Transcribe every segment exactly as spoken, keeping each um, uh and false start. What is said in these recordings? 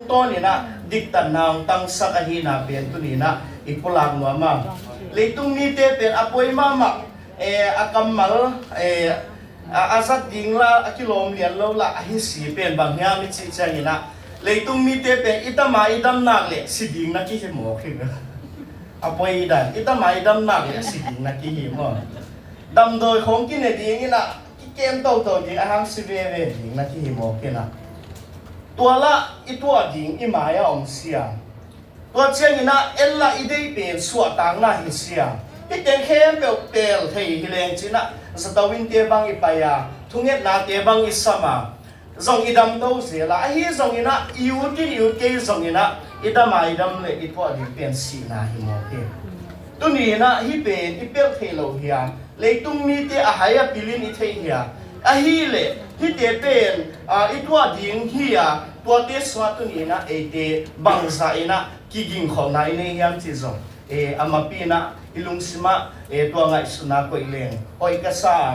Tawninah diktatna hong tangsak ahihna pen tuninah i pulak nuam a. Leitung mite pen a poi mahmah, eh, a kammal, eh, a, a zat ding la a kilawm lian lo la ahi si pen bang hiam i cih cianginah, leitung mite pen i tama i damnak le si ding na kihi mawk hi. A poi dan i tama i damnak le si ding na kihi maw? Damdawi khawng kine dinginah kikem toto ding a hang si veve ding na kihi mawk hinah. Tua lah i tuah ding i mai-ah om sia. Tua cianginah en lah i deih pen suahtakna hi sia. Hih teng khempeuh pel thei hi leng cinah zato innte bang i pai a, thungetnate bang i sam a, zong i damto zel a, ahi zonginah i ut in i ut kei zonginah i dam a i dam le i tuah ding pen sihna hi mawk hi. Tuninah hih pen i pelh thei lo hi a, leitung mite a hai a pilin i theih hi a, ahileh hihte pen, a, i tuah ding hi a, tuate sungah tuninah eite bangzah inah kigingkholhna i nei hiam cih zong, e, a mapi inah i lungsimah, e, tua ngaihsutna koih leng hoih ka sa a.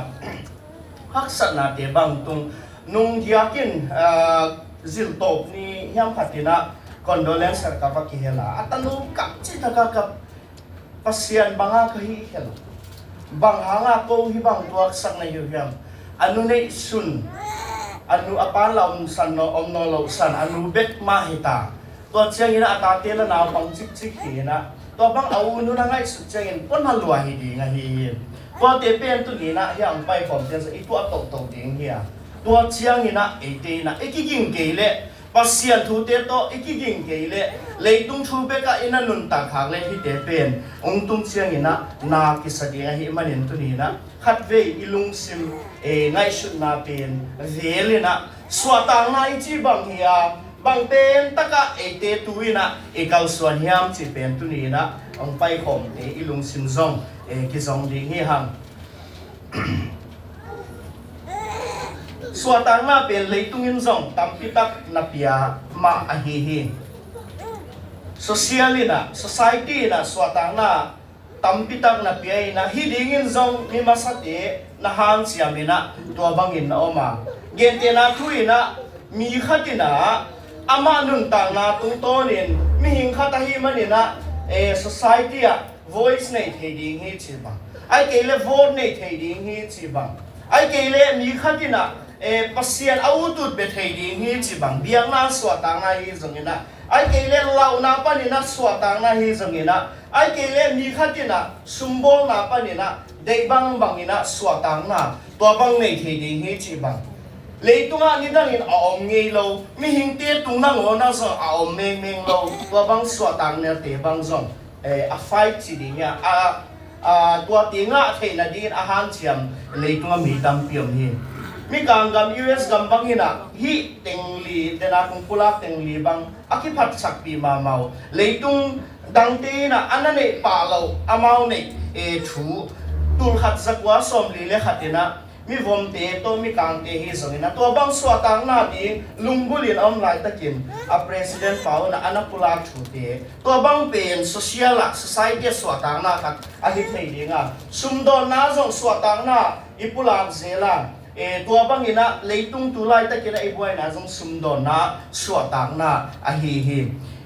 Haksatnate bang tung nung diakin, a, ziltawp ni hiam khatinah condolence ka va kihel a, a tanu kap cih taka kap. Pasian banga ka hih khel, bang hanga ko hih bang tuaksak na hi uh hiam? A nu neih sun, a nu a pan la om san naw, om naw lo san, a nu bek mah hi ta. Tua ciangin a tate la naupang cikcik hi inah, tua bang a u nu na ngaihsut ciangin pon a lua hi ding ahi hi. Tuate pen tuninah hiah hong paikhawm ciang i tuah tohtoh ding hi a. Tua cianginah eite inah i kiging kei leh, Pasian thute tawh i kiging kei leh, leitung thu bekah i na nuntak khak leh hihte pen hong tung cianginah na kisa ding ahih manin tuninah khatvei i lungsim, e, ngaihsutna pen vel inah suahtakna i cih bang hi a, bang pen takah eite tu inah i kalsuan hiam cih pen tuninah hong paikhawmte i lungsim zong, e, kizong ding hi hang. Suahtakna pen leitungin zong tampitak na pia mah ahi hi. Social inah, society inah suahtakna tampitak na pia inah, hih dingin zong mi masate na hanciam inah tua bangin na om a. Gentehna thu inah mi khat inah amah nuntakna tungtawnin mihing khat ahih maninah, eh, society ah voice nei thei ding hi ci bang, ai kei le vote nei thei ding hi ci bang, ai kei le mi khat inah, eh, Pasian a utut bia thei ding hi ci bang, biakna suahtakna hi zonginah, ai kei le lauhna paninah suahtakna hi zonginah, ai kei le mi khat inah sumbawlna paninah deih bangbang inah suahtakna tua bang nei thei ding hi ci bang, leitungah nidangin a om ngei lo mihingte tung nangawnah zong a om mengmeng lo tua bang suahtaknate bang zong, eh, a fight ci ding hi a, a, a, tuate ngah theih nadingin a hanciam leitung a mi tampi om hi. Mikang gam U S gam bang inah hih teng li, dena kong pulak teng li bang a kiphatsakpih mahmah uh. Leitung dangte inah a na neih pah loh amau neih, eh, thu tulkhat zakua sawmli le khat inah mivomte tawh mikangte hi zongin a tua bang suahtakna ding lunggulhin a om laitakin a president pa unah a na pulak thute tua bang pen social ah society a suahtakna khat ahi thei dinga, sumdawnna zong suahtakna i pulak zel a, e, tua banginah leitung tu laitakinah i buaina zong sumdawnna suahtakna ahi hi.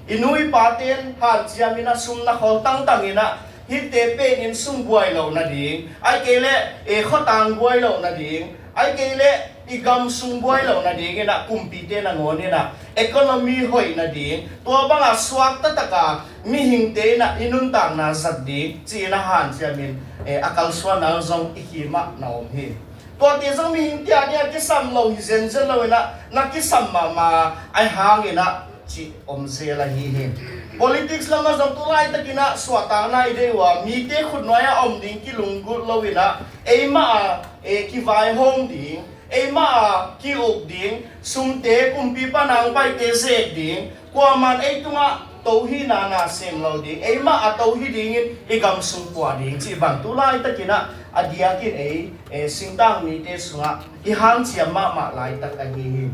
I nu i paten hanciam inah sum na khawl tangtang inah hihte pen innsung buai loh nading, ai kei leh, e, khuatang buai loh nading, ai kei leh i gamsung buai loh nadinginah kumpite nangawn inah economy hoih nading tua banga suakta taka mihingte inah i nuntakna zat ding ci-in a hanciamin, eh, a kalsuanna zong i kimah na om hi. Tuate zong mihingte a ding a kisam lo hi zenzen lo inah na kisam mahmah a, ai hanginah cih om zel ahi hi. Politics lamah zong tu laitakinah suahtakna i deih uh a, mite khutnuai-ah om ding kilunggulh lo inah eimah a, eh, kivaihawm ding, eimah a ki-uk ding, sumte kumpipa nangpaite zek ding, kuaman ei tungah tohihna na sem lo ding, eimah a tohih dingin i gamsung puah ding cih bang tu laitakinah a diakin ei, eh, singtang mite sungah i hanciam mahmah laitak ahi hi.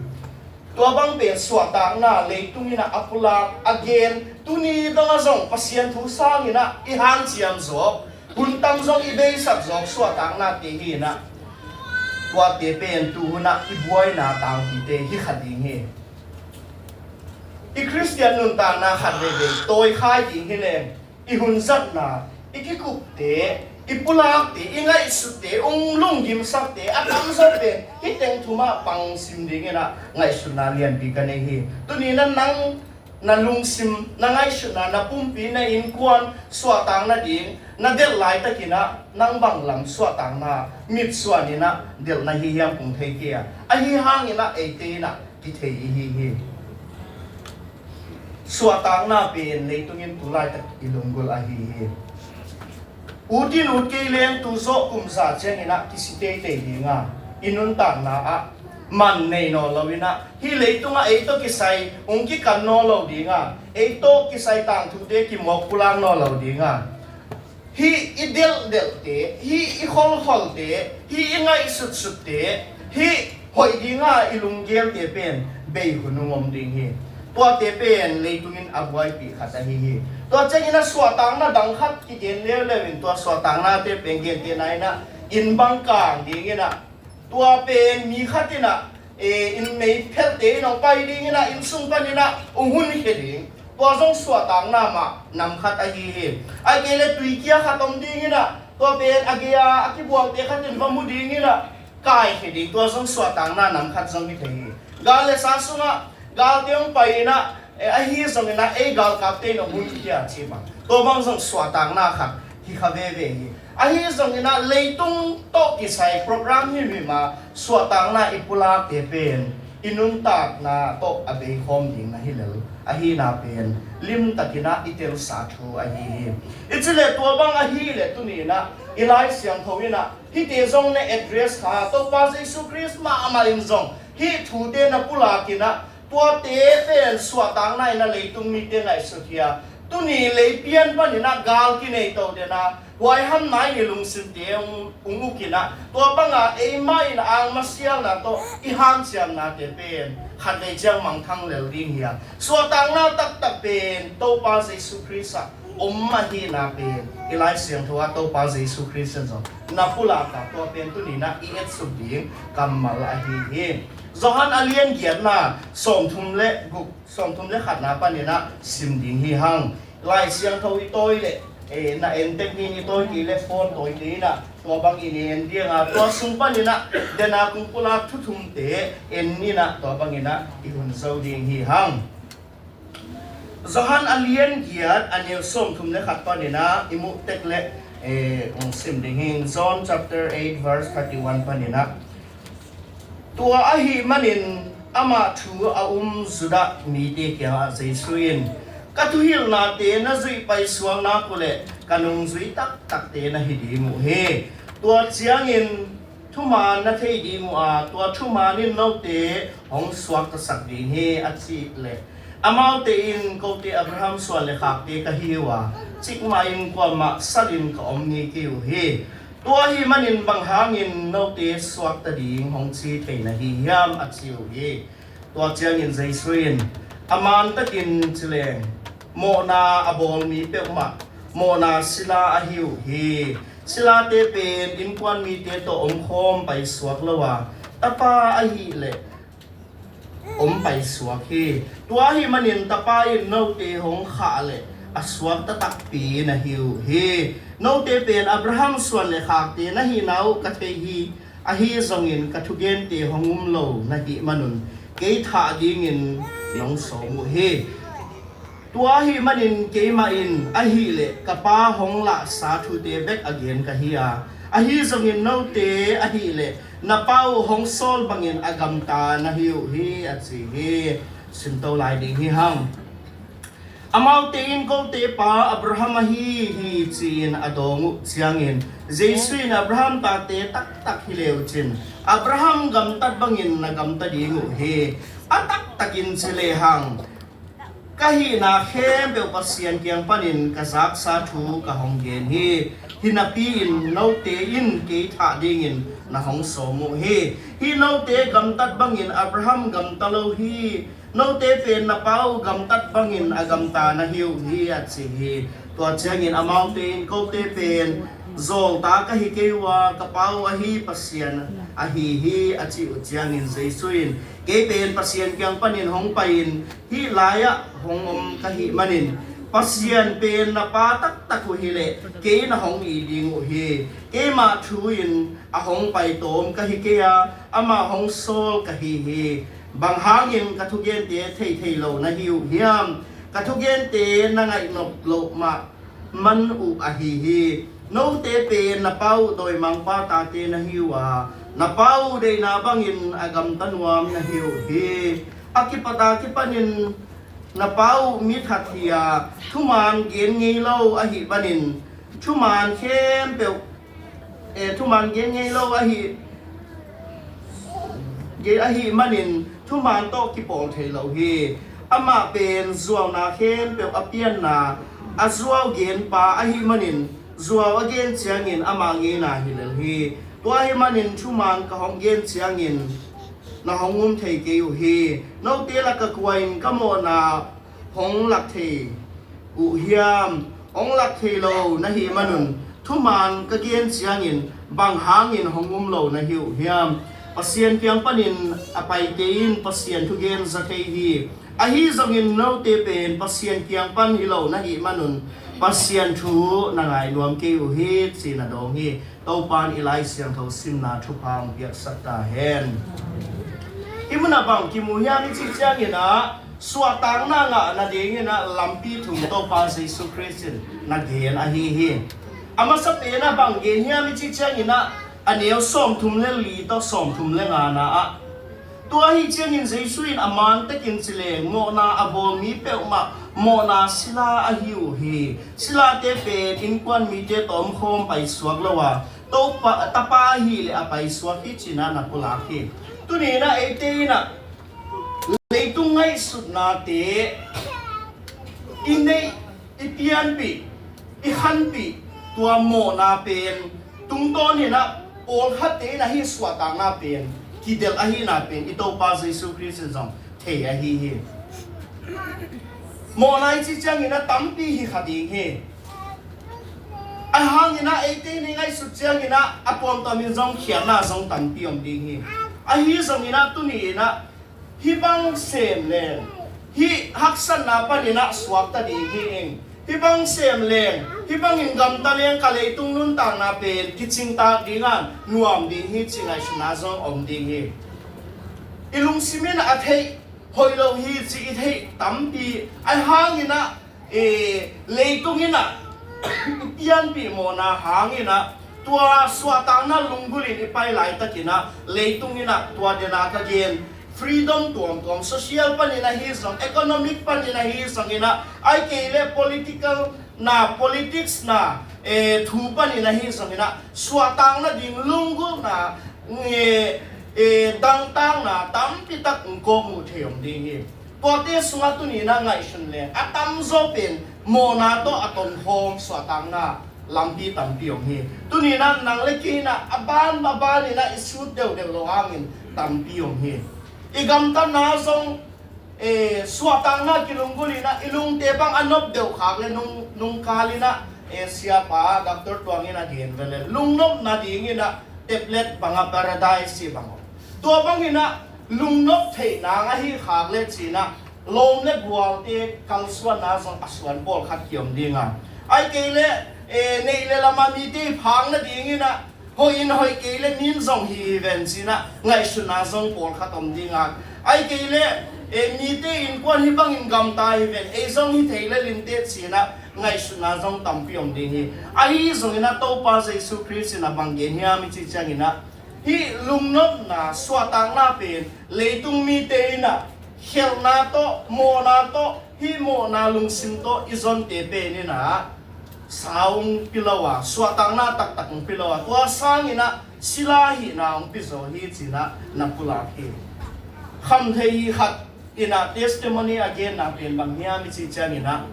Tua bang pen suahtakna leitung inah a pulak a gen, tuni dongah zong Pasian thu sanginah i hanciam zawk, hun tam zong i beisak zawk suahtaknate hi inah, tuate pen tu hunah i buaina tangpite hi kha ding hi. I Khristian nuntakna khat veivei tawikhai ding hileng, i hunzatna, i kikupte, i pulakte, i ngaihsutte, ung lunggimsakte, a tamzaw pen hih teng thum ah pangsim dingin ah ngaihsutna lianpi ka nei hi. Tuni-in ah nang na lungsim, na ngaihsutna, na pumpi, na innkuan suahtak nading na delh laitakin ah nang bang lam suahtakna mitsuan in ah delh na hi hiam kong thei kei a, ahi hangin ah eite in ah kithei i hi hi. Suahtakna pen leitungin tu laitak i lunggulh ahi hi. Ut in ut kei leng tu zawh kum za ciangin ah kisi teitei ding a, i nuntakna ah man nei nawn lo in ah, hih leitungah ei tawh kisai hong kikan nawn lo ding a, ei tawh kisai tangthute kimawk pulak nawn lo ding a, hih i delhdelhte, hih i kholkholte, hih i ngaihsutsutte, hih hoih dinga i lunggelte pen bei hun hong om ding hi. Tuate pen leitungin a buaipih khat ahi hi. Tua ciangin ah suahtakna dang khat kigen leuleu in, tua suahtaknate pen gentehna in ah inn bang kang dingin ah, tua pen mi khat in ah, e, inn mei phelte in hong pai dingin ah, inn sung panin ah hong hunkhia ding. Tua zong suahtakna mah nam khat ahi hi. Ahih kei leh tuikia khat om dingin ah, tua pen a gei-a a kibuakte khat in va mu dingin ah kaikhia ding. Tua zong suahtakna nam khat zong hi thei hi. Gal le sa sungah galte hong pai in ah, e, ahi zongin ah ei galkapte in hong hunkhia cih bang, tua bang zong suahtakna khat hi kha veve hi. Ahi zongin ah leitung tawh kisai program himhim a suahtakna i pulakte pen i nuntakna tawh a beikhawm ding na hi lel ahihna pen limtakin ah i telsa thu ahi hi. I cih leh tua bang ahih leh tuni-in ah i Lai Siangtho in ah hihte zong na address kha, Topa Jesu Khrist mahmah in zong hih thute na pulak in ah, tuate pen suahtakna in ah leitung mite ngaihsut hi a, tuni lei pian panin ah gal kinei to den a, huaihamna in i lungsimte hong, hong uk in ah, tua banga eimah in angmasialna tawh i hanciamnate pen khatvei ciang mangthang lel ding hi a, suahtakna taktak pen Topa Jesu Khrist ah om ahihna pen i Lai Siangtho ah Topa Jesu Khrist in zong na pulak a, tua pen tuni-in ah i etsuk ding kammal ahi hi. Johan a lian giatna sawmthum le guk, sawmthum le khatna panin ah sim ding hi hang. Lai Siangtho i tawi leh, e, na en tek ni, i tawi kei leh phone tawi kei in ah tua bang i en ding a, tua sung panin ah den a kong pulak thu thumte en in ah tua bangin ah i hun zo ding hi hang. Johan a lian giat a neu sawmthum le khat panin ah i muh tek leh, e, hong sim ding hi. John chapter eight verse thirty-one panin ah, tua ahih manin amah thu a um Judah mite kiangah Jesu in, ka thuhilhnate na zuih paisuak nak uh leh ka nungzui taktakte na hi ding uh hi. Tua ciangin thuman na thei ding uh a, tua thuman in note hong suaktasak ding hi, a cih leh, amaute in, kote Abraham suan le khakte ka hi uh a, cikmah in kuamah salin ka om ngei kei uh hi. Tua ahih manin bang hangin note suakta ding hong ci thei na hi hiam, a ci uh hi. Tua ciangin Jesu in, a mantakin ci leng, mawhna a bawl mi peuhmah mawhna sila ahi uh hi. Silate pen innkuan mite tawh omkhawm paisuak lo a, tapa ahih leh om paisuak hi. Tua ahih manin tapa in note hong khah leh a suakta takpi na hi uh hi. Note pen Abraham suan le khakte na hihna uh ka thei hi. Ahi zongin ka thugente hong um lo na hih manun kei thah dingin nong sawm uh hi. Tua ahih manin keimah in ahih leh ka Pa hong lahsa thute bek a gen ka hi a, ahi zongin note ahih leh na Pa uh hong sawl bangin a gamta na hi uh hi, a ci hi. Simto lai ding hi hang. Amaute in, kote pa Abraham ahi hi, ci-in a dawng uh ciangin, Jesu in, Abraham tate taktak hi le uh cin, Abraham gamtat bangin na gamta ding uh hi. A taktakin ci lehang, ka hihna khempeuh Pasian kiang panin ka zaksa thu ka hong gen hi. Hinapi-in note in kei thah dingin na hong sawm uh hi. Hih note gamtat bangin Abraham gamta lo hi. Note pen na pa uh gamtat bangin a gamta na hi uh hi, a ci hi. Tua ciangin amaute in, kote pen Zawlta ka hi kei uh a, ka Pa uh ahi Pasian ahi hi, a cih uh ciangin Jesu in, kei pen Pasian kiang panin hong pai-in hih lai-ah hong om ka hih manin, Pasian pen na Pa taktak uh hileh kei na hong it ding uh hi. Keimah thu-in a hong pai tawm ka hi kei a, amah hong sawl ka hi hi. Bang hangin ka thugente thei thei lo na hi uh hiam? Ka thugente na ngaih nop loh mah man uh ahi hi. Note pen na Pa uh dawimangpa tate na hi uh a, na Pa uh deihna bangin a gamta nuam na hi uh hi. A kipat a kipanin na Pa uh mi that hi a, thuman gen ngei lo ahih manin, thuman khempeuh, eh, thuman gen ngei lo ahi, gen ahih manin thuman tawh kipawl thei lo hi. Amah pen zuauna khempeuh a pianna, a zuau genpa ahih manin, zuau a gen ciangin amah ngeina hi lel hi. Tua ahih manin thuman ka hong gen ciangin na hong um thei kei uh hi. Note lakah kua in ka mawhna hong lak thei uh hiam? Hong lak thei lo na hih manun, thuman ka gen ciangin bang hangin hong um lo na hi uh hiam? Pasian kiang panin a paite in Pasian thugen za thei hi. Ahi zongin note pen Pasian kiang pan hi lo na hih manun, Pasian thu na ngai nuam kei uh hi, ci-in a dawng hi. Topa in i Lai Siangtho simna thupha hong piaksak ta hen. Hih munah bang kimu hiam i cih ciangin ah, suahtakna ngah nadingin ah lampi thum Topa Jesu Khrist in na gen ahi hi. A masa pen ah bang gen hiam i cih ciangin ah, a neu sawmthum le li tawh sawmthum le ngana ah, tua ahi ciangin Jesu in a mantekin ci leng, mawhna a bawl mi peuhmah mawhna sila ahi uh hi. Silate pen innkuan mite tawh omkhawm paisuak lo a, Topa, Tapa ahih leh a paisuak hi, ci-in ah na pulak hi. Tuni in ah eite in ah leitung ngaihsutnate i neih, i pianpih, i khanpih, tua mawhna pen tungtawn in ah pawlkhatte in ah hih suahtakna pen kidelh ahihna pen i Topa Jesu Khrist in zong thei ahi hi. Mawhna i cih ciangin ah tampi hi kha ding hi. Ahi hangin ah eite in i ngaihsut ciangin ah a tuamtuamin zong khiatna zong tampi om ding hi. Ahi zongin ah tuni in ah hih bang sem leng, hih haksatna panin ah suakta ding hi ing. Hih bang sem leng, hih bangin gamta leng ka leitung nuntakna pen kicingtak ding a nuam ding hi, ci ngaihsutna zong om ding hi. I lungsim in a theih hoih lo hi, ci i theih tampi, ahi hangin ah, eh, leitung in ah i pianpih mawhna hangin ah, tua suahtakna lunggulh in i pai laitakin ah, leitung in ah tua den a ka gen freedom tuamtuam, social panin ahi zong, economic panin ahi zongin ah, ahih kei leh political na, politics na, eh, thu panin ahi zongin ah, suahtakna ding lunggulhna, eh, eh, dangtakna tampi tak hong kawkmuh thei om ding hi. Tuate sungah tuni in ah ngaihsun leng, a tamzaw pen mawhna tawh a tonkhawm suahtakna lampi tampi om hi. Tuni in ah nang le kei in ah a ban a ban in ah i sut deuhdeuh loh hangin tampi om hi. I gamtatna zong, eh, suahtakna kilunggulh in ah i lungte bang a nop deuh khak leh nung, nungkal in ah, eh, siapa Doctor Tuang in a gen ve leh, lungnop nadingin ah tablet bang a paradise hi bang om. Tua bangin ah lungnop theih nang ahi khak leh ci-in ah lawm le gualte kalsuanna zong a suan pawlkhat kiom ding a, ahih kei leh, eh, neih le lam a mite i phak nadingin ah, hoih in hoih kei leh min zong hi hi ven ci-in ah ngaihsutna zong pawlkhat om ding a, ahih kei leh, eh, mite innkuan hih bangin gamta hi ven, ei zong hi thei lel inteh ci-in ah ngaihsutna zong tampi om ding hi. Ahi zongin ah Topa Jesu Khrist in a bang gen hiam i cih ciangin ah, hih lungnopna, suahtakna pen leitung mite in ah khelhna tawh, mawhna tawh, hih mawhna lungsim tawh i zonte pen in ah sa hong pia lo a, suahtakna taktak hong pia lo a, tua sangin ah sila hihna hong pia zaw hi, ci-in ah na pulak hi. Khamtheih hi khat in ah testimony a genna pen bang hiam i cih ciangin ah,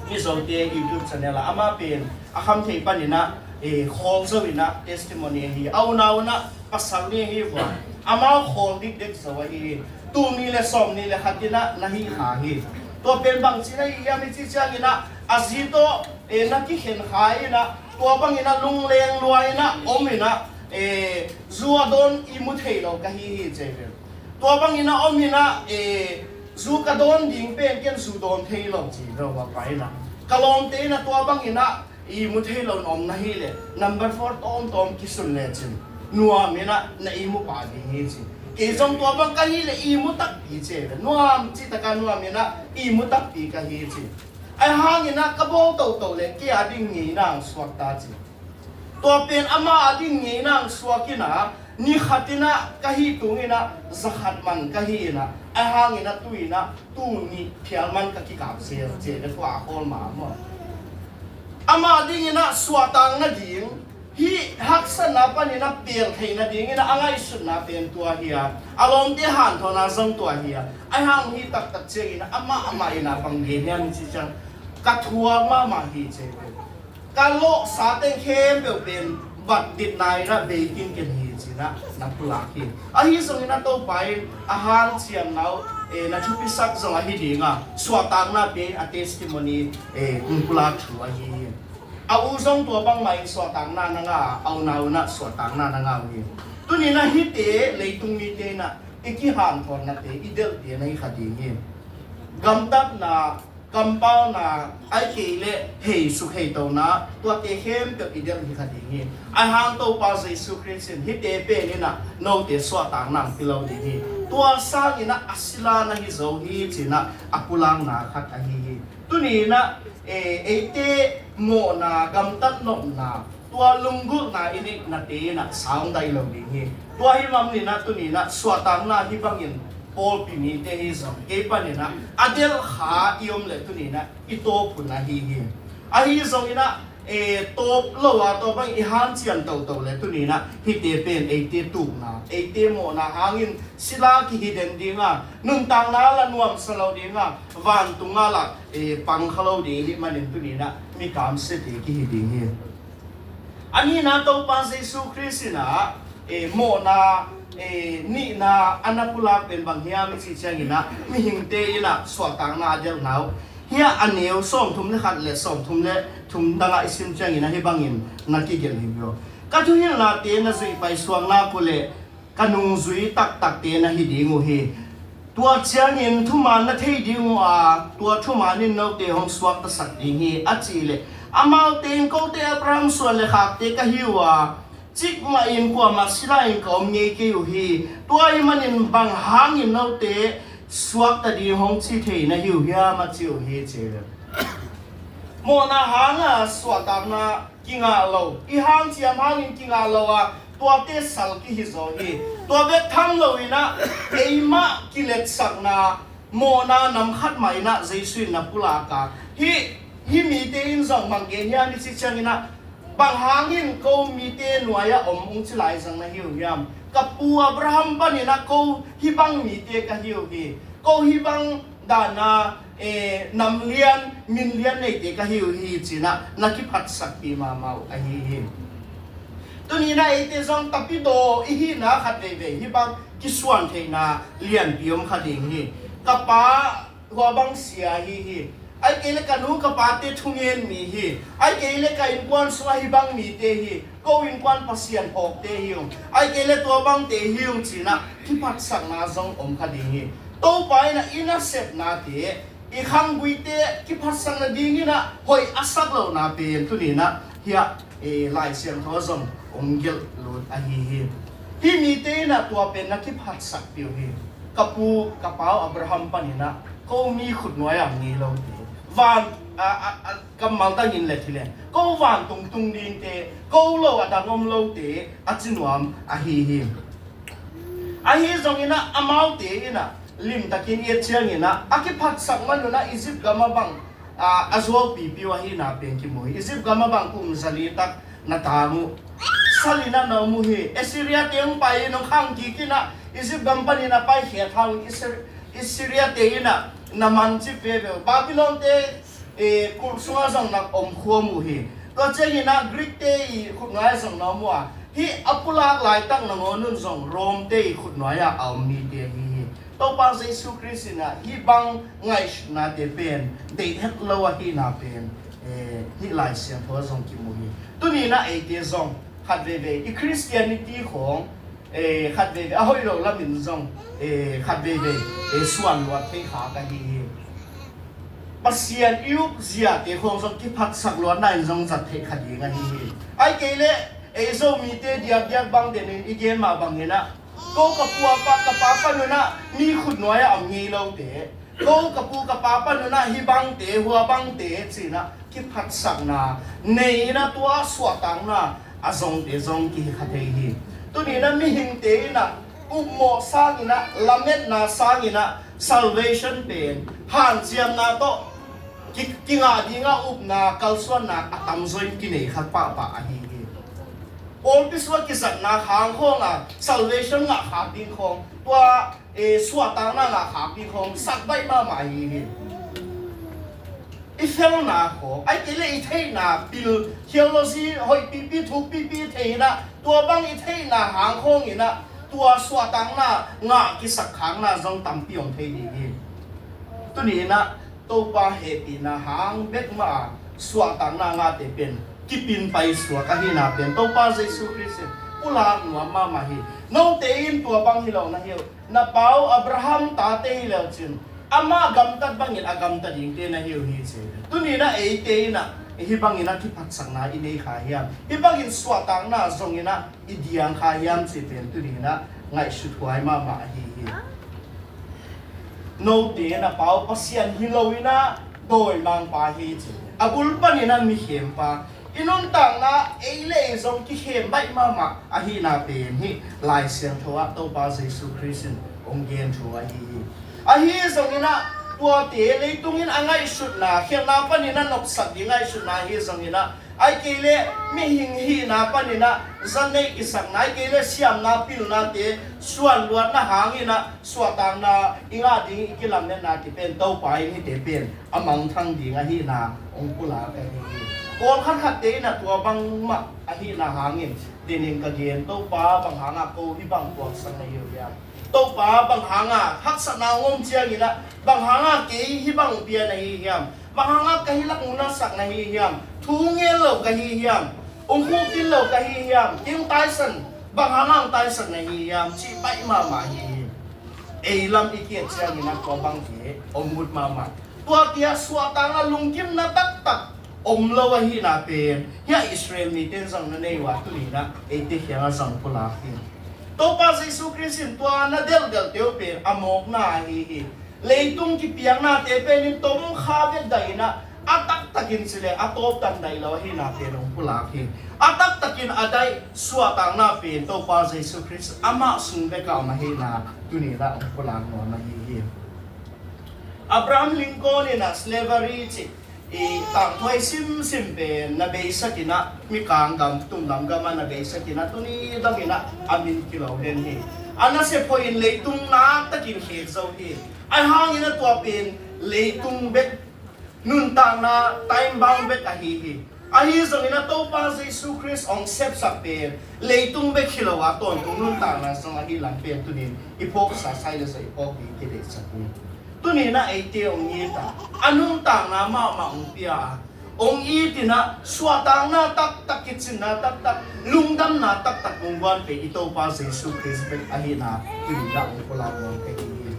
Mizote YouTube channel ah amah pen a khamtheih panin ah, eh, khawl zo in ah testimony ahi. A unau in ah pasal nih ahi vua, amau khawl dikdek zo ahi hi. Tul nih le sawmnih le khat in ah na hih kha hi. Tua pen bangci na hi hiam i cih ciangin ah, a zi tawh, eh, na kikhen kha in ah, tua bangin ah lungleng lua in ah om in ah, eh, zu a dawn i mu thei lo ka hi hi ci ve. Tua bangin ah om in ah, eh, zu ka dawn ding pen ken zu dawn thei lo ci ve, va pa in ah. Ka lawmte in ah tua bangin ah i mu thei lo na om na hi leh, number four tawmtawm kisun lecin nuam in ah na i mu pah ding hi ci. Kei zong tua bang ka hi leh i mu takpi ci ve. Nuam, cih takah nuam in ah i mu takpi ka hi ci. Ahi hangin ah ka bawl toto leh kei a ding ngeina hong suak ta ci. Tua pen ama a ding ngeina hong suak in ah, ni khat in ah ka hih tung in ah za khat man ka hi in ah, ahi hangin ah tu in ah tul nih phial man ka kikap zel ci ve, tua a khawl ma maw. Ama ding in ah suahtak nading, hih haksatna panin ah pel theih nading in ah a ngaihsutna pen tua hi a, a lawmte hanthawnna zong tua hi a, ahi hang hih taktak ciangin ah amah amah in ah bang gen hiam i cih ciang, ka thuak mahmah hi ci ve. Ka lawhsa teng khempeuh pen vatditna in ah bei kinken hi ci in ah na pulak hi. Ahi zongin ah Topa in a hanciamna uh, eh, na thupisak zong ahi ding a, suahtakna pen a testimony, eh, kong pulak thu ahi hi. A u zong tua bangmah in suahtakna na ngah a, a unau in ah suahtakna na ngah uh hi. Tuni in ah hihte leitung mite in ah i kihanthawnate, i delhte na hi kha ding hi. Gamtatna, kampauna, ahih kei leh hei sukheitona, tuate khempeuh i delh hi kha ding hi. Ahi hang Topa Jesu Khrist in hihte pen in ah note suahtakna hong pia lo ding hi. Tua sangin ah a sila na hi zo hi ci in ah a pulakna khat ahi hi. Tuni in ah, eh, eite mawhna, gamtat nopna, tua lunggulhna i neih nate in ah sa hong daih lo ding hi. Tua hi lam in ah tuni in ah suahtakna hih bangin pawlpi mite hi zong kei panin ah a delh kha i om leh tuni in ah i tawp hun ahi hi. Ahi zongin ah, eh, tawp lo a, tua bang i hanciam toto leh tuni in ah hihte pen eite tukna, eite mawhna hangin sila kihi den ding a, nuntakna lah nuamsa lo ding a, vantung ah lah, eh, pang kha lo ding i hih manin tuni in ah mi kamsiate kihi ding hi. A nihna, Topa Jesu Khrist in ah, eh, mawhna, eh, nihna a na pulak pen bang hiam i cih ciangin ah mihingte in ah suahtakna a delhna uh, hih a neu sawmthum leh khat leh sawmthum leh thum dang ah i sim ciangin ah hih bangin na kigelh hi uh. Ka thuhilhnate na zuih paisuak nak uh leh ka nungzui taktakte na hi ding uh hi. Tua ciangin thuman na thei ding uh a, tua thuman in note hong suaktasak ding hi, a cih leh, amaute in, kote Abraham suan leh khakte ka hi uh a, cikmah in kuamah sila in ka om ngei kei uh hi. Tua ahih manin bang hangin note suakta ding hong ci thei na hi uh hiam, a ci uh hi, ci hi. Mawhna hanga suahtakna kingah lo, i hanciam hangin kingah lo a, tuate sal kihi zaw hi. Tua bek tham lo in ah, eimah kiletsakna, mawhna nam khat mah in ah Jesu in na pulak a, hih, hih mite in zong bang gen hiam i cih ciangin ah, bang hangin ko mite nuai-ah om hong ci lai zang na hi uh hiam? Ka pu Abraham panin ah ko hih bang mite ka hi uh hi. Ko hih bang dan a, eh, nam lian, min lian neite ka hi uh hi, ci-in ah na kiphatsakpih mahmah uh ahi hi. Tuni-in ah eite zong tapidaw i hihna khat veivei hih bang kisuan theihna lianpi om kha ding hi. Ka pa hua bang sia ahi hi. Ahih kei leh ka nu ka pate thungen mi hi. Ahih kei leh ka innkuan sungah hih bang mite hi. Ko innkuan Pasian phawkte hi ung. Ahih kei leh tua bangte hi ung, ci-in ah kiphatsakna zong om kha ding hi. Topa in ah i nasepnate, i khangguite kiphatsak nadingin ah hoih a sak lohna pen tuni-in ah hiah, eh, Lai Siangtho ah zong hong gelh lut ahi hi. Hih mite in ah tua pen na kiphatsakpih uh hi. Ka pu ka pa uh Abraham panin ah ko mi khutnuai-a ngei lote, van, a, a, a, kammal dangin leh hi leh, ko vantung tung dingte, ko lo a dang om lote, a ci nuam ahi hi. Ahi zongin ah amaute in ah limtakin i et ciangin ah a kiphatsak man un ah Egypt gam ah bang, a, a zuaupipi uh ahihna pen kimu hi. Egypt gam ah bang kum zali tak na tang uh, sal in ah na om uh hi. Assyria-te hong pai in hong khang kik in ah Egypt gam panin a paikhiat hang un Assyr-, Assyria-te in ah na mancip veve uh. Babylon-te, eh, kulh sungah zong na omkhuam uh hi. Tua ciangin ah Greek-te i khutnuai-ah zong na om uh a, hih a pulak laitak nangawn un zong Rome-te i khutnuai-ah a om mite ahi hi. Topa Jesu Khrist in ah hih bang ngaihsutnate pen deih het lo ahihna pen, eh, hih Lai Siangtho ah zong kimu hi. Tuni in ah eite zong khat veivei i Christianity khawng, eh, khat veivei a hoih lo lamin zong, eh, khat veivei, eh, suan luat thei kha ka hi hi. Pasian i up ziate khawng zong kiphatsak luatna in zong zat theih kha ding ahi hi. Ahih kei leh ei Zomite diakdiak bang denin i gen mah bangin ah, ko ka pu a pa, ka pa panun ah mi khutnuai ah om ngei lote, ko ka pu ka pa panun ah hih bangte, hua bangte ci-in ah kiphatsakna nei in ah tua suahtakna a zongte zong kihi kha thei hi. Tuni in ah mihingte in ah upmawh sangin ah, lametna sangin ah, salvation pen hanciamna tawh ki, kingah dingah upna, kalsuanna a tamzaw in kinei kha pahpah ahi hi. Pawlpi sungah kizatna hang khawng a salvation ngah khak ding khawng, tua, eh, suahtakna ngah khak ding khawng sak baih mahmah ahi hi. I felna khawng, ahih kei leh i theihna pil, theology hoih pipi, thuk pipi thei in ah, tua bang i theihna hang khawng in ah tua suahtakna ngah kisakkhakna zong tampi om thei ding hi. Tuni in ah Topa hehpihna hang bek mah a suahtakna ngahte pen kipin paisuak ahihna pen Topa Jesu Khrist in pulak nuam mahmah hi. Note in tua bang hi lo na hi uh. Na pau Abraham tate hi leu cin, amah gamtat bangin a gamta dingte na hi uh hi ci. Tuni in ah eite in ah hih bangin ah kiphatsakna i nei kha hiam? Hih bangin suahtakna zongin ah i diang kha hiam cih pen tuni in ah ngaihsut huai mahmah ahi hi. Note na pau Pasian hi lo in ah dawimangpa hi ci. A bul panin ah mikhempa. I nuntakna ei le ei zong kikhem baih mahmah ahihna pen hih Lai Siangtho ah Topa Jesu Khrist in hong gen thu ahi hi. Ahi zongin ah tuate leitung in a ngaihsutna, khialhna panin a nopsak ding ngaihsutna ahi zongin ah, ahih kei leh mihing hihna panin ah zaneih kisakna, ahih kei leh siamna pilnate suanluatna hangin ah suahtakna i ngah ding i kilametnate pen Topa in hihte pen a mangthang ding ahihna hong pulak ahi hi. Pawlkhat khatte in ah tua bangmah ahihna hangin denin ka gen, Topa bang hangah ko hih bang puaksak na hi uh hiam? Topa bang hangah haksatna hong om ciangin ah bang hangah kei hih bang hong pia na hi hiam? Bang hangah ka hih lak hong nasak na hi hiam? Thu ngen lo ka hi hiam? Hong khukdin lo ka hi hiam? Kei hong taisan, bang hangah hong taisan na hi hiam? Cih baih mahmah hi hi. Ei lam i kiat ciangin ah tua bangte hong ut mahmah. Tuate ah suahtakna lungkimna taktak om lo ahihna pen hih Israel mite in zong na nei uh a, tuni in ah eite kiangah zong pulak hi. Topa Jesu Khrist in tua na delhdelhte uh pen a mawkna ahi hi. Leitung kipiaknate pen in tomkha bek daih in ah, a taktakin ci leh a tawp tan daih lo ahihna pen hong pulak hi. A taktakin a daih suahtakna pen Topa Jesu Khrist amah sung bek ah om ahihna tuni in ah hong pulak nuam ahi hi. Abraham Lincoln in ah slavery cih i tangthuai simsim pen na beisak in ah, mikang gam, tumlam gam ah na beisak in ah, tuni dong in ah a min kilo den hi. A nasep hoih in leitung naktakin khek zo hi. Ahi hangin ah tua pen leitung bek, nuntakna time bound bek ahi hi. Ahi zongin ah Topa Jesu Khrist hong sepsak pen leitung bek hi lo a, tawntung nuntakna zong ahi lam pen tuni in i phawksa sai le sa i phawk ding kideihsak hi. Tuni in ah eite hong it a, a nuntakna mahmah hong pia a, hong it in ah suahtakna taktak, kicinna taktak, lungdamna taktak hong guan pen i Topa Jesu Khrist bek ahihna tuni in ah hong pulak nuam ka hi hi.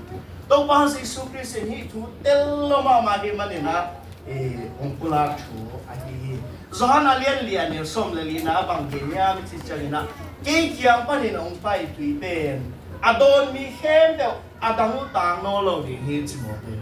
Topa Jesu Khrist in hih thu tel lo mahmah hi manin ah, eh, hong pulak thu ahi hi. Johan a lian li, a neu sawm le lina ah bang gen hiam i cih ciangin ah, kei kiang panin hong pai tui pen a dawn mi khempeuh a dang uh tang nawn lo ding hi ci mawk hi.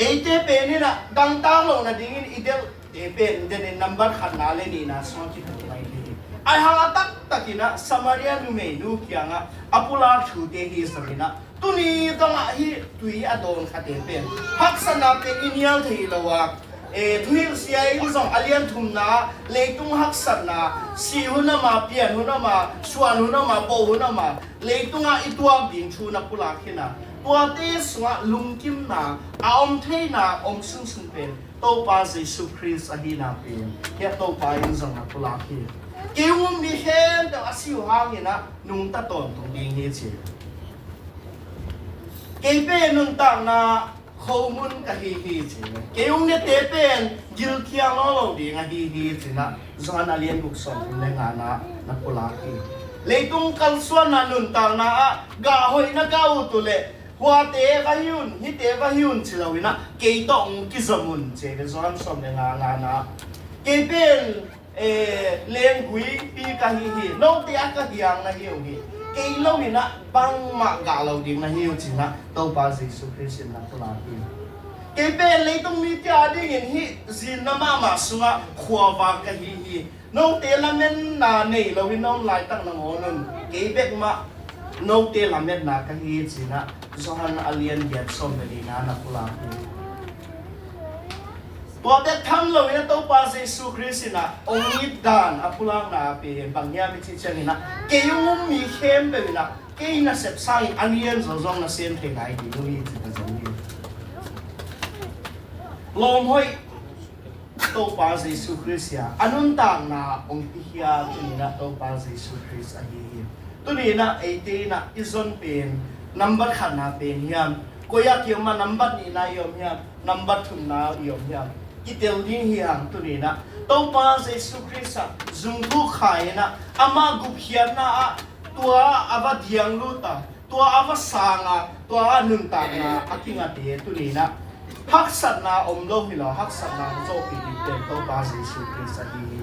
Eite pen in ah dang tang loh nadingin i delhte pen denin nambat khatna le nihna sungah kimu mai hi. Ahi hang a taktakin ah Samaria numeinu kiangah a pulak thute hi zongin ah, tuni dongah hih tui a dawn khate pen haksatna pen i nial thei lo a, eh, Thuhilhsia in zong a lian thumna ah leitung haksatna, sih hun a ma, pian hun a ma, suan hun a ma, bawh hun a ma, leitungah i tuak ding thu na pulak hi na, tuate sungah lungkimna a om theihna om sunsun pen Topa Jesu Khrist ahihna pen hih Topa in zong na pulak hi. Kei hong um mi khempeuh a si uh hangin ah nungta tawntung ding hi ci. Kei pen nuntakna khomun ka hi hi ci. Kei hong nete pen gilkial lo lo ding ahi hi ci-in ah Johan a lian guk sawm thum le ngana na pulak hi. Leitung kalsuanna nuntakna ah gah hoihna gah ut uh leh huate va hi un, hihte va hi un ci lo-in ah kei tawh hong kizom un ci hi ve Johan sawm le nga ngana. Kei pen eh, lengguipi ka hi hi, note a ka hiang na hi uh hi. Kei lo-in ah bangmah gah lo ding na hi uh ci-in ah Topa Jesu Khrist in na pulak hi. Kei pen leitung mite a dingin hih zinna mahmah sungah khuavak ka hi hi. Note lametna nei lo-in na om laitak nangawn un kei bek mah note lametna ka hi hi ci-in ah Johan a lian giat sawm le lina na pulak hi. Tua bek tham lo-in ah Topa Jesu Khrist in ah hong it dan a pulakna pen bang hiam i cih ciangin ah kei hong um mi khempeuh in ah kei nasep sangin a lian zaw zong na sem thei lai ding uh hi ci ka zong hi. Lawm hoih Topa Jesu Khrist hi a, a nuntakna hong pikhia tuni-in ah Topa Jesu Khrist ahi hi. Tuni-in ah eite in ah i zon pen nambat khatna pen hiam, koi ah ki-om a nambat nihna i om hiam, nambat thumna i om hiam, i tel ding hi hang. Tuni-in ah Topa Jesu Khrist ah zungthuk khai-in ah ama gupkhiatna ah tua a va diang lut a, tua a va sang a, tua a nuntakna a kingate tuni-in ah haksatna om lo hi lo, haksatna hong zawhpih ding pen Topa Jesu Khrist ahi hi.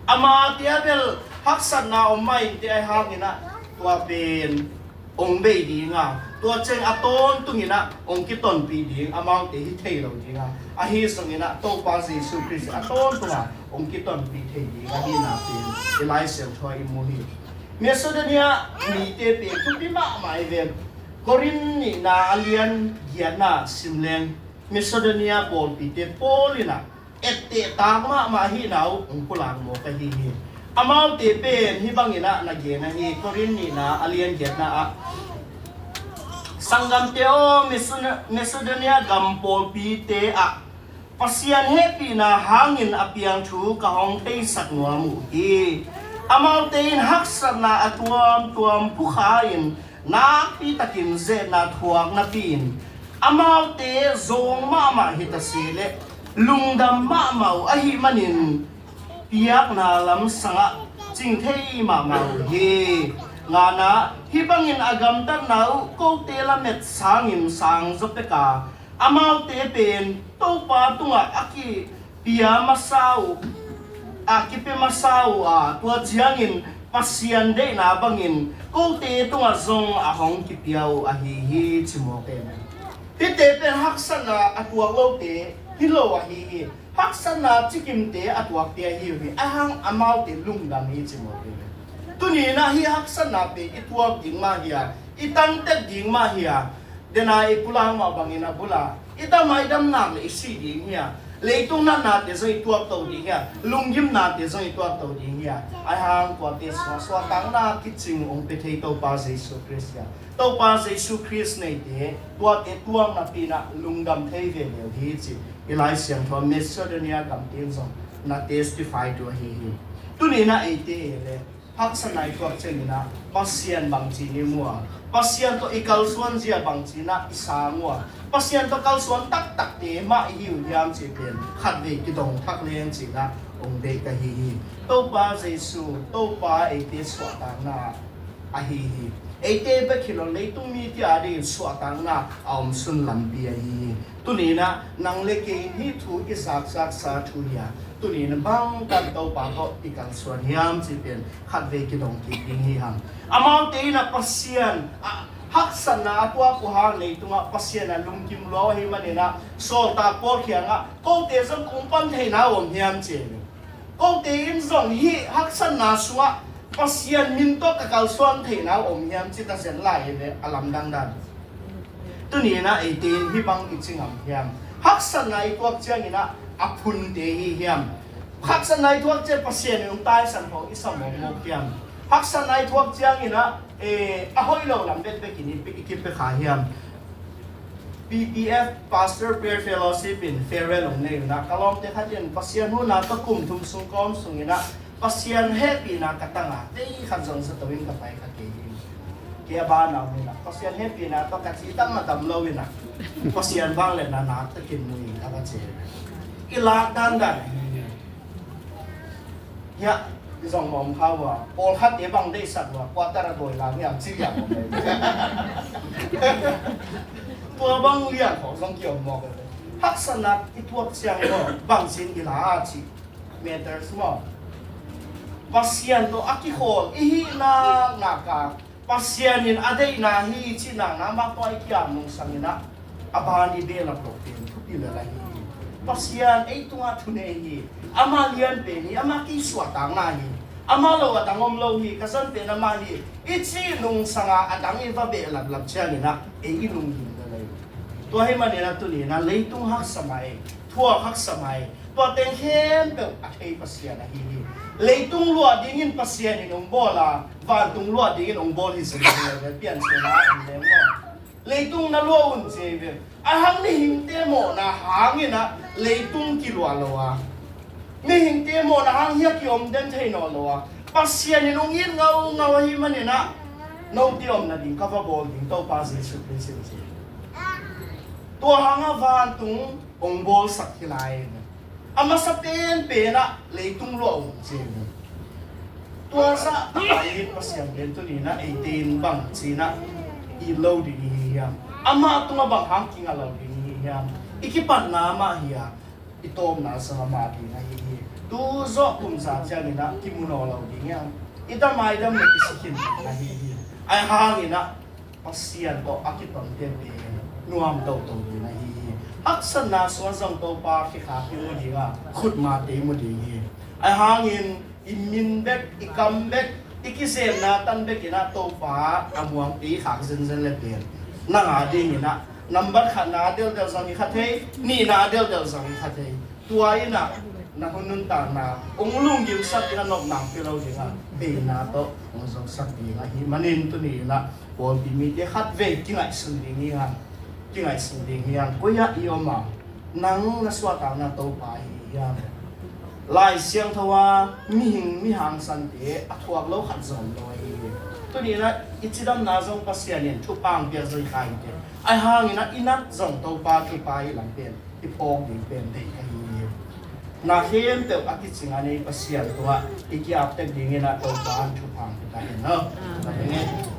Amate a bel haksatna om mah inteh, ahi hangin ah tua pen hong bei ding a, tua ciang a tawntungin ah hong kitonpih ding, amaute hi thei lo ding a, ahi zongin ah Topa Jesu Khrist a tawntung a hong kitonpih thei ding ahihna pen i Lai Siangtho ah i mu hi. Macedonia mite pen thupi mahmah hi ve. Korin nihna a lian giatna sim leng Macedonia pawlpite Paul in ah etteh tak mahmah ahihna uh hong pulak mawk ahi hi. Amaute pen hih bangin ah na gen ahi, Korin nihna a lian giatna ah, Sanggamte aw, Macedon-, Macedonia gam pawlpite ah Pasian hehpihna hangin a piang thu ka hong theisak nuam uh hi. Amaute in haksatna a tuamtuam phukha-in nakpitakin ze-etna thuak napi-in amaute zawng mahmah hi ta se leh lungdam mahmah uh ahih manin piakna lamsangah cing thei mahmah uh hi. Ngana, hih bangin a gamtatna uh kote lamet sangin sang zaw pek a, amaute pen Topa tungah a kipia masa uh, a kipia masa uh a, tua ciangin Pasian deihna bangin kote tungah zong a hong kipia uh ahi hi, ci mawk e. Hihte pen haksatna a tuak lote hi lo ahi hi. Haksatna cikimte a tuakte ahi uh hi. Ahi hang amaute lungdam hi, ci mawk e. Tuni-in ah hih haksatna pen i tuak ding mah hi a, i tangtek ding mah hi a, dena i pulak mah bangin a bul a i dam a i dam nak leh i si ding hi a, leitung natnate zong i tuakto ding hi a, lunggimnate zong i tuakto ding hi a, ahi hang tuate sungah suahtakna kicing hong pia thei Topa Jesu Khrist hi a. Topa Jesu Khrist neite tuate tuak napi-in ah lungdam thei ve leu hi, ci i Lai Siangtho Macedonia gamte in zong na testify to ahi hi. Tuni-in ah eite e le haksatna i tuak ciangin ah Pasian bangci-in i mu a, Pasian tawh i kalsuan zia bangci-in ah i sang uh a, Pasian tawh kalsuan taktakte mah i hi uh hiam cih pen khatvei kidong thak leng ci-in ah hong deih ka hi hi. Topa Jesu, Topa eite suahtakna ahi hi. Eite bek hi lo, leitung mite a dingin suahtakna a omsun lampi ahi hi. Tuni-in ah nang le kei in hih thu i zakzaksa thu hi a, tuni-in ah bang tan Topa tawh i kalsuan hiam cih pen khatvei kidong kik ding hi hang. Amaute in ah Pasian a haksatna a tuak uh hang leitungah Pasian a lungkim lua uh ahih manin ah sawltak Paul kiangah kote zong kong pan theihna uh om hiam ci hi. Kote in zong hih haksatna sungah Pasian min tawh ka kalsuan theihna uh om hiam ci ta zen lai hi ve, a lamdang dan. Tuni-in ah eite in hih bang i ci ngam hiam? Haksatna i tuak ciangin ah a phunte hi hiam? Haksatna i tuak ciang Pasian in hong taisan khawng i sa mawkmawk hiam? Haksatna i tuak ciangin ah, eh, a hoih lo lam bekbekin i pi-, i kipia kha hiam? P P F, Pastor Prayer Fellowship in farewell hong nei uh a, ka lawmte khat in Pasian huhna tawh kum thum sung kawm sungin ah Pasian hehpihna ka tang a, vei khat zong zato in ka pai kha kei hi. A bana om in ah, Pasian hehpihna tawh ka cih tam a tam lo in ah, Pasian vangliatna naktakin mu ing a va ci. I lak dandan ahi. Hiah i zong mawm kha uh a, pawlkhatte bang deihsak uh a, quarter a dawi lam hiam ci liang om ei. Tua bang liang khawng zong kiom mawk ei. Haksatna i tuak ciang maw, bangci in i la a cih matters maw. Pasian tawh a kikhawl i hih nak nak a, Pasian in a deihna hi cih nakna mah tawh i kiam nungsang in ah, a ban i behlap loh pen thupi lel ahi hi. Pasian ei tungah thunei hi. Amah lian pen hi, amah kisuahtakna hi. Amah lo a dang om lo hi, ka zan pen amah hi, i cih nungsang a, a dang i va behlap lap ciangin ah ei i lunggim lel ahi. Tua ahih manin ah tuni in ah leitung haksa mai, thuak haksa mai, tua teng khempeuh a thei Pasian ahi hi. Leitung luah dingin Pasian in hong bawl a, vantung luah dingin hong bawl hi sing hi ve, piancilna ah en leng maw. Leitung na luah un ci hi ve. A hang mihingte mawhna hangin ah leitung kiluah lo a, mihingte mawhna hang hiah kiom den thei nawn lo a, Pasian in hong it ngaungau ahih manin ah note omna ding ka va bawl ding Topa Jesuh Khrist in ci. Tua hangah vantung hong bawlsak hi lai. A masa penpen ah leitung luah uh ci. Tua zah tak a it Pasian pen tuni in ah eite in bangci in ah it lo ding i hi hiam? Amah tungah bang hang kinga lo ding i hi hiam? I kipatna amah hi a, i tawpna zong amah ding ahi hi. Tu zawh kum za ciangin ah kimu nawn lo ding hiam? I dam a i dam leh kisi khin ding ahi hi. Ahi hangin ah Pasian tawh a kitonte pen nuam toto ding ahi hi. Haksatna sungah zong Topa khekhak i mu ding a, khutmate i mu ding hi. Ahi hangin i min bek, i kam bek, i kizemna tan bek in ah Topa a muangte i khak zenzen le pen nang a dingin ah nambat khatna a delhdel zong hi kha thei, nihna a delhdel zong hi kha thei. Tua in ah na hun nuntakna hong lunggimsak in ah nopna hong pia lo ding a, beina tawh hong zongsak ding ahih manin tuni in ah pawlpi mite khatvei kingaihsun ding hi hang. Kingaihsun ding hi hang. Koi ah i om a, nang na suahtakna Topa hi hiam? Lai Siangtho a mihing mi hangsante a thuak lo khat zong om lo ahi hi. Tuni in ah i cidamna zong Pasian in thupha hong piak zo hi kha hi te. Ahi hangin ah i nat zong Topa thupha i lam pen i phawk ding pen deih ka hi hi. Na khempeuh a kicing a nei Pasian tungah i kiaptek dingin ah Topa in thupha hong pia ta hen aw. Amen.